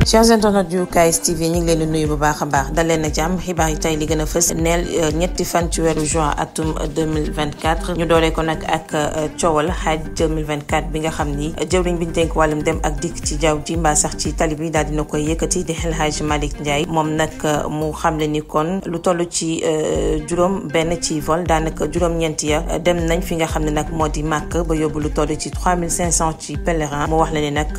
chers internautes yu KS TV ñu ngi leen di nuyu bu baax a baax dal leen a jàmm xibaar yi tey li gën a fës neel ñetti fan ci weeru juin atum 2024 ñu dooree ko nag ak coowal xaaj 2024 bi nga xam ni jëwriñ bi ñu dénk wàllum dem ak dikk ci jaww ji mbaa sax ci tali bi daal dina koy yëkkati di El Hadj Malick Ndiaye moom nag mu xamle ni kon lu toll ci juróom benn ci vol daanaka juróom-ñeent ya dem nañ fi nga xam ne nag moo di màkk ba yóbbu lu toll ci 3500 ci pèlerin mu wax la ne nag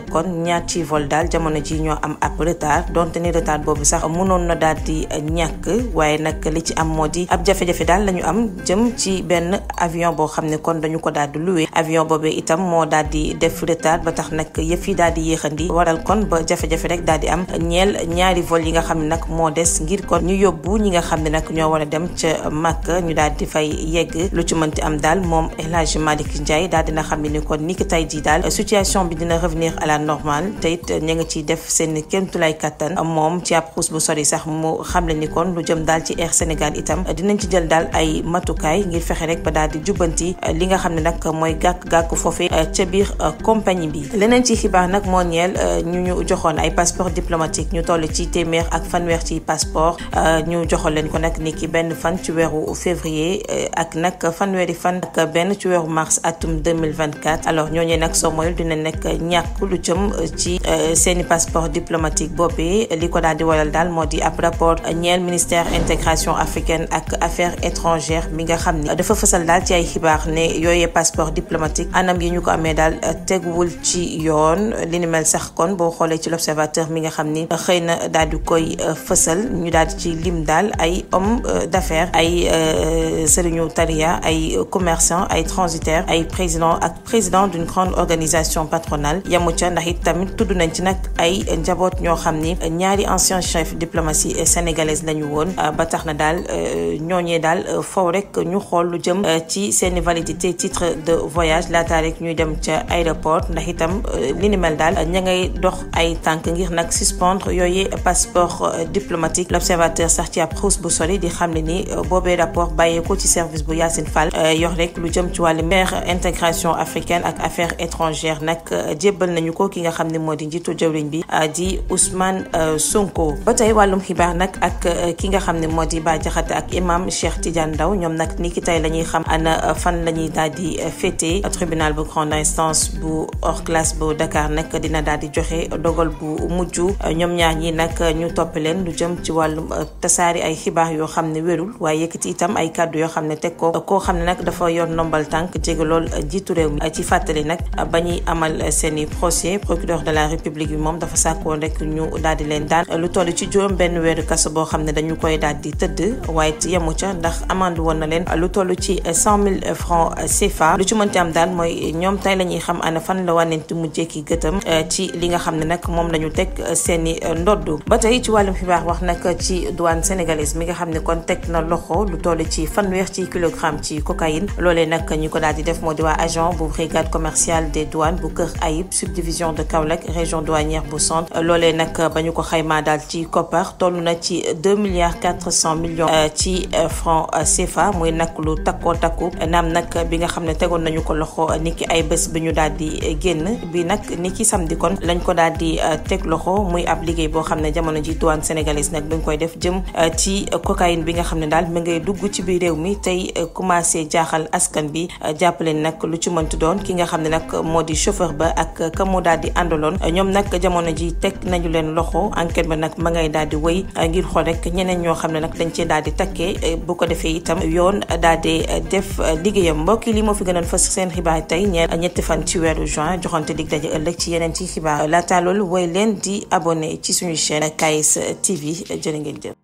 kon ñaar ci vol daal jamono ji ñoo am ab retard donte ni retard boobu sax mënoon na daal di ñàkk waaye nag li ci am moo di ab jafe-jafe daal la ñu am jëm ci benn avion boo xam ne kon dañu ko daal di loué avion boobee itam moo daal di def retard ba tax nag yëf yi daal di yéexandi waral kon ba jafe-jafe rek daal di am ñeel ñaari vol yi nga xam ne nag moo des ngir kon ñu yóbbu ñi nga xam ne nag ñoo war a dem ca Makka ñu daal di fay yegg lu ci mënti am daal moom El Hadj Malick Ndiaye daal dina xam ne ni kon ni ki tey jii daal situation bi dina revenir à la normale te it ña nga ci def seen kéemtulaay kattan moom ci ab xuus bu sori sax mu xamle ni kon lu jëm daal ci Air Sénégal itam dinañ ci jël daal ay matukaay ngir fexe rek ba daal di jubbanti li nga xam ne nag mooy gàkk-gàkk foofee ca biir compagnie bi. leneen ci xibaar nag moo ñeel ñu joxoon ay passeport diplomatique ñu toll ci téeméer ak fanweer ci passeport ñu joxoon leen ko nag ni ki benn fan ci weeru février ak nag fanweeri fan ak benn ci weeru mars atum 2024 alors ñooñee nag soo moyul dina nekk ñàkk lu jëm ci seeni passeport diplomatique boobee li ko daal di waral daal moo di ab rapport ñeel ministère intégration africaine ak affaires étrangères mi nga xam ni dafa fësal daal ci ay xibaar ne yooyee passeport diplomatique anam yi ñu ko amee daal teguwul ci yoon li ni mel sax kon boo xoolee ci l'observateur mi nga xam ni xëy na daal di koy fësal ñu daal di ci lim daal ay homme d'affaires ay sëriñu tariya ay commerçant ay transitaires ay président d'une grande organisation patronale yamu ca ndax it tamit tudd nañ ci nag ay njaboot ñoo xam ni ñaari ancien chef diplomatie sénégalaise lañu woon ba tax na daal ñooñee daal faw rek ñu xool lu jëm ci seeni validité titre de voyage laata rek ñuy dem ca aéroport ndax itam li ni mel daal ña ngay dox ay tànk ngir nag suspendre yooyu passeport diplomatique l'observateur sax ci ab xuus bu sori di xam ne ni boobee rapport bàyyeeko ci service bu Yacine Fall yor rek lu jëm ci wàllu intégration africaine ak affaires étrangères nag jébbal nañu ko ki nga xam ne moo di njiitu jëwriñ bi di Ousmane Sonko. ba tey wàllum xibaar nag ak ki nga xam ne moo di Bah Diakhaté ak imam Cheikh Tidiane Ndao ñoom nag ni ki tey la ñuy xam ana fan la ñuy daal di féete tribunal bu grande instance bu hors classe bu Dakar nag dina daal di joxe dogal bu mujj ñoom ñaar ñi nag ñu topp leen lu jëm ci wàllum tasaari ay xibaar yoo xam ne wérul waaye yëkkati itam ay kàddu yoo xam ne teg ko koo xam ne nag dafa yor ndombal tànk jege lool jiitu réew mi ci fàttali nag ba ñuy amal seeni procès procureur de la république bi moom dafa sàkkoon rek ñu daal di leen daan lu toll ci juróom benn weeru kaso boo xam ne dañu koy daal di tëdd waaye yemu ca ndax amande woon na leen lu toll ci 100 000 francs CFA lu ci mënti am daal mooy ñoom tey la ñuy xam ana fan la wànnenti mujjee ki gëtam ci li nga xam ne nag moom la ñu teg seeni ndodd ba tey ci wàllum xibaar wax nag ci douane sénégalaise mi nga xam ne kon teg na loxo lu toll ci fanweer ci kilogramme ci cocaïne loolee nag ñu ko daal di def moo di waa agent bu brigade commerciale des douanes bu Kër Ayib subdivision de Kaolack région douanière bu centre loolee nag ba ñu ko xaymaa daal ci koppar toll na ci 2,4 milliards ci francs CFA muy nag lu takkoo takku naam nag bi nga xam ne tegoon nañu ko loxo niki ay bés bi ñu daal di génn bi nag niki samedi kon lañ ko daal di teg loxo muy ab liggéey boo xam ne jamono ji douane sénégalaise nag bi nga koy def jëm ci cocaïne bi nga xam ne daal mi ngay dugg ci biir réew mi tey commencé jaaxal askan bi jàppale nag lu ci mënti doon ki nga xam ne nag moo di chauffeur ba ak ka mu daal di àndaloon ñoom nag jamono ji teg nañu leen loxo enquête ba nag ma ngay daal di wëy ngir xool rek ñeneen ñoo xam ne nag dañ cee daal di takkee bu ko defee itam yoon daal di def liggéeyam mbokk yi li moo fi gënoon fës seen xibaar tey ñeel ñetti fan ci weeru juin joxante dig daje ëllëg ci yeneen ci xibaar laata loolu woy leen di abonné ci suñu chaîne KS TV jërë ngeen jëf